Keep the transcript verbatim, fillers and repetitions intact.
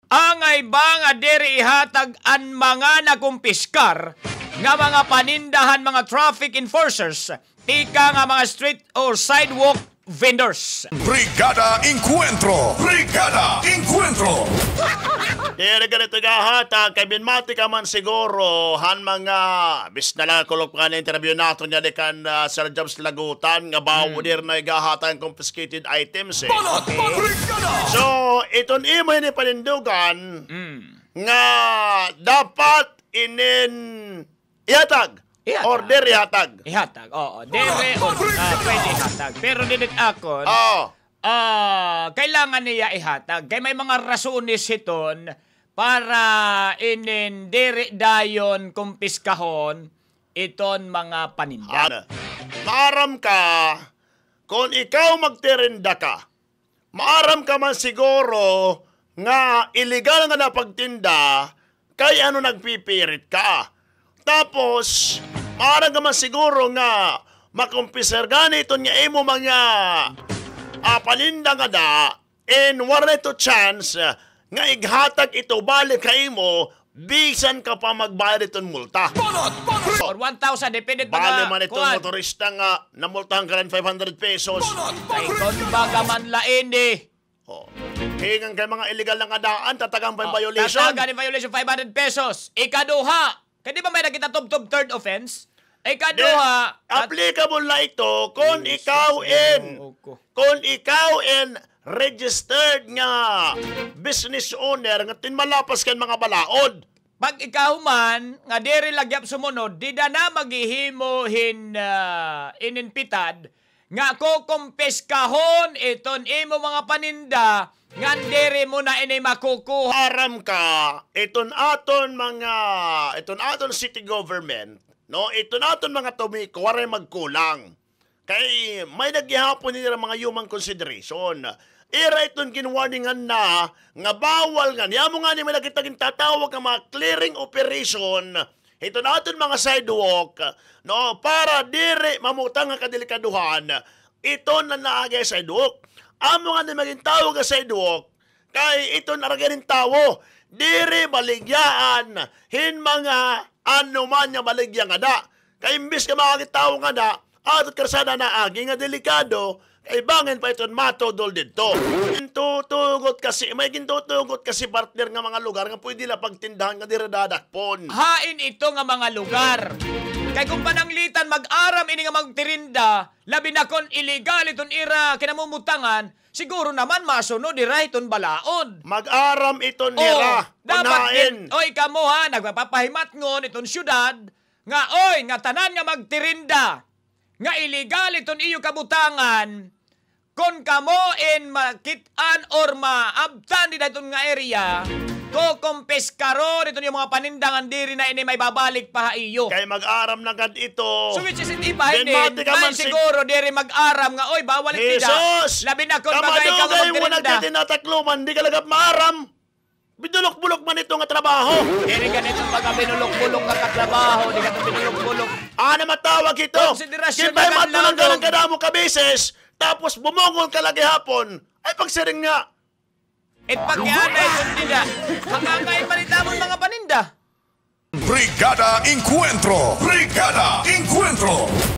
Angay ba nga diri ihatag an mga nakumpiskar nga mga paninda han mga traffic enforcers, ika nga mga street or sidewalk vendors? Brigada Encuentro! Brigada Encuentro! Diri gad ito igahatag kay binmati ka man siguro han mga, bis na la kulop nga na-interview naton ngadi kan, ah, Sir Jobs Lagutan nga bawo diri na igahatag an confiscated items, eh. Banat Brigada! So, iton imo ini panindugan nga dapat inin ihatag. Ihatag. Or diri ihatag. Ihatag, oo. Diri or, ah, pwede ihatag. Pero didi akon, ah, kailangan niya ihatag. Kay may mga rasones hiton para inin diri dayon kumpiskahon iton mga paninda. Maaram ka, kon ikaw magtirinda ka, maaram ka man siguro nga iligal ngada pagtinda, kay ano nagpipirit ka. Tapos, maaram ka man siguro nga makumpiskar gani iton nga imo mga, ah, paninda ngada, and waray ito chance, ah, nga ighatag ito balik ha imo, bisan ka pa magbayad iton multa. Or one thousand, depende pa. Bali man iton motorista nga namultahan ka hin five hundred pesos. Ay, kon baga man la ini. Oh. Hingan kay mga illegal nga daan, tatagan pa hin violation. Tatagan hin violation, five hundred pesos. Ikaduha, kay di ba may nakita tubtob third offense? Ikaduha, applicable na ito kon ikaw in, kon ikaw in registered nga business owner nga tinmalapas kan mga balaod. Pag ikaw man nga diri la gihap sumunod, dida na maghihimo hin, ah, inin pitad nga kukumpiskahon iton imo mga paninda ngan diri mo na ini makukuha. Aram ka, iton aton mga, iton aton city government, no, iton aton mga TOMECO, waray magkulang. Kay may-ada gihapon nira mga human consideration. Ira iton ginwarningan na nga bawal ngani. Amo ngani may-ada kita gintatawag nga mga clearing operation hiton aton mga sidewalk, no, para diri mamutang nga kadelikadohan iton naagi sidewalk. Amo ngani may gintawag nga sidewalk, kay iton aragyan hin tawo, diri baligyaan hin mga ano man nga baligya ngada. Kay imbis nga maagi tawo ngada, ato it karsada naagi nga delikado, kay bangin pa iton matudol didto. Gintutugot kasi, may gintutugot kasi, partner, nga mga lugar nga pwede la pagtindahan nga diri dadakpon. Hain ito nga mga lugar? Kay kon pananglitan, mag-aram ini nga magtirinda, labi na kon illegal iton ira kinamumutangan, siguro naman masunod hira hiton balaod. Mag-aram iton nira. Dapat gin-, oy, kamo ha, nagpapahimatngon iton syudad nga, oy, ngatanan nga magtirinda nga illegal iton iyo kabutangan, kon kamo in makit-an or maabtan dida hiton nga area, kukumpiskaron iton iyo mga paninda ngan diri na ini maibabalik pa ha iyo. Kay mag-aram na gad ito. So, which is, it iba hini, may siguro diri mag-aram nga, oy, bawal it dida. Labi na kon baga ikaw magtirinda. Kamadugay mo nagtitinda ha Tacloban, di ka la gad maaram. Binulok-bulok man ito nga trabaho. Diri gad ito pagka binulok-bulok nga katrabaho, di ka ito binulok-bulok. Ano matawag ito? Konsiderasyon na gad. Ginpahimatngon ka hin kadamo ka beses, tapos bumungol ka la gihapon. Ay, pagsiring nga. It pakianay, kundi na. Hangangain man it amon mga paninda. Brigada Encuentro! Brigada Encuentro!